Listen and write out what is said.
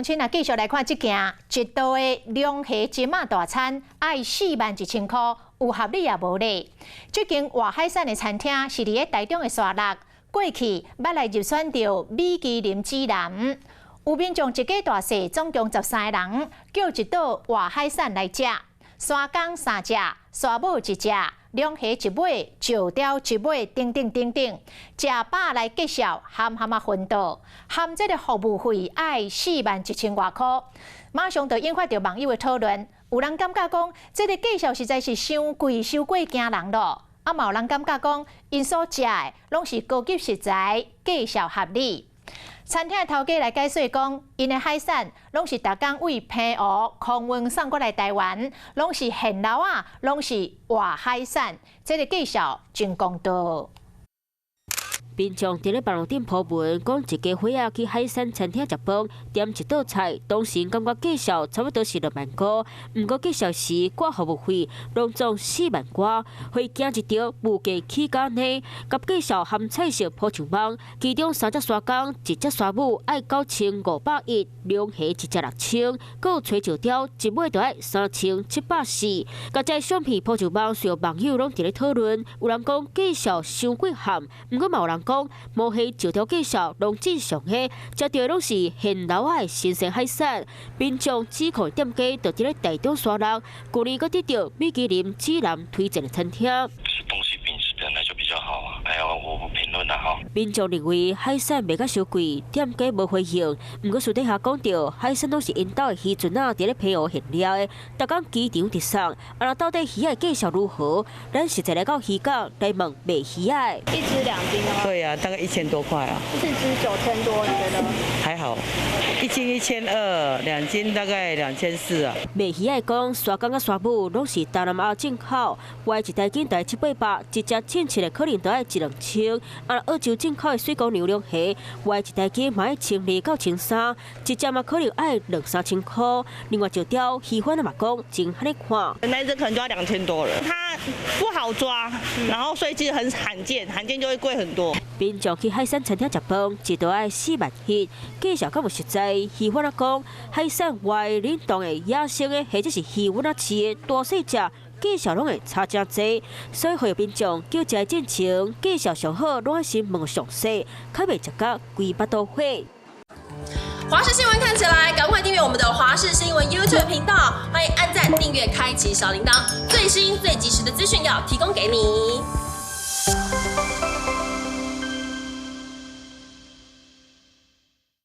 鄉親啊，繼續來看這件一道的龍蝦蟳仔大餐，愛41,000箍，有合理抑無咧？這間活海產的餐廳是佇咧台中的沙鹿，過去捌來入選著米其林指南。有民眾一家大細總共13個人，叫一道活海產來食，沙公三隻，沙母一隻，龍蝦一尾，石雕一尾，等等等等，食飽來結數，含含仔昏倒，含這个服務費愛41,000外箍，馬上就引發著網友的討論。有人感覺講，這个價數實在是傷貴，傷過驚人咯。啊，嘛有人感覺講，𪜶所食的攏是高級食材，價數合理。餐廳的頭家來解說講，𪜶的海產攏是逐工對澎湖空運送過來台灣，攏是現撈仔，攏是活海產，這个價數真公道。民眾佇咧網路頂 po 文，講一家伙仔去海產餐廳食飯，點一道菜，當時感覺價數差不多是2萬箍，毋過結數時掛服務費，攏總4萬外，會驚一著物價起價呢？共介紹含菜色鋪上網，其中三隻沙公，一隻沙母愛9510，龍蝦一隻6000，閣有炊石鯛一尾就愛3740。共這相片 po 上網，所有網友攏佇咧討論，有人講價數傷過譀，毋過嘛有人講，無蝦石鯛價數攏正常的，食著攏是現撈仔的新鮮海產。民眾指控店家就佇咧台中沙鹿，舊年閣得著米其林指南推薦的餐廳。東西品質本來就比較好啊，哎呀，我不評論啦哈。民眾認為海產賣甲傷貴，店家無回應。毋過私底下講著，海產攏是𪜶兜的漁船仔佇咧澎湖現撈的，逐工機場直送。啊，若到底魚仔價數如何？咱實際來到漁港來問賣魚仔。一隻2斤的嗎？對啊，大概1000多塊啊。四隻9000多，你覺得？還好，1斤1200，2斤大概2400啊。賣魚仔講，沙公佮沙母攏是東南亞進口，活一大斤大七八百，一隻凊刺的可能都愛一兩千。啊，澳洲進口的水公牛龍蝦，活一大斤嘛愛1200到1300，一隻嘛可能愛兩三千箍。另外，石鯛魚販嘛講，真按呢看。那隻可能就要2000多了，它不好抓，然後所以其實很罕見，罕見就會貴很多。民眾去海產餐廳食飯，一道愛4萬一，價數敢有實在？魚販仔講，海產活冷凍的、野生的，或者是魚塭仔飼的，大細隻，價數攏會差誠濟，所以呼籲民眾叫食進前，價數上好，攏愛先問詳細，較袂食甲規腹肚火。華視新聞看起來，趕快訂閱我們的華視新聞 YouTube 頻道，歡迎按讚、訂閱、開啟小鈴鐺，最新最及時的資訊要提供給你。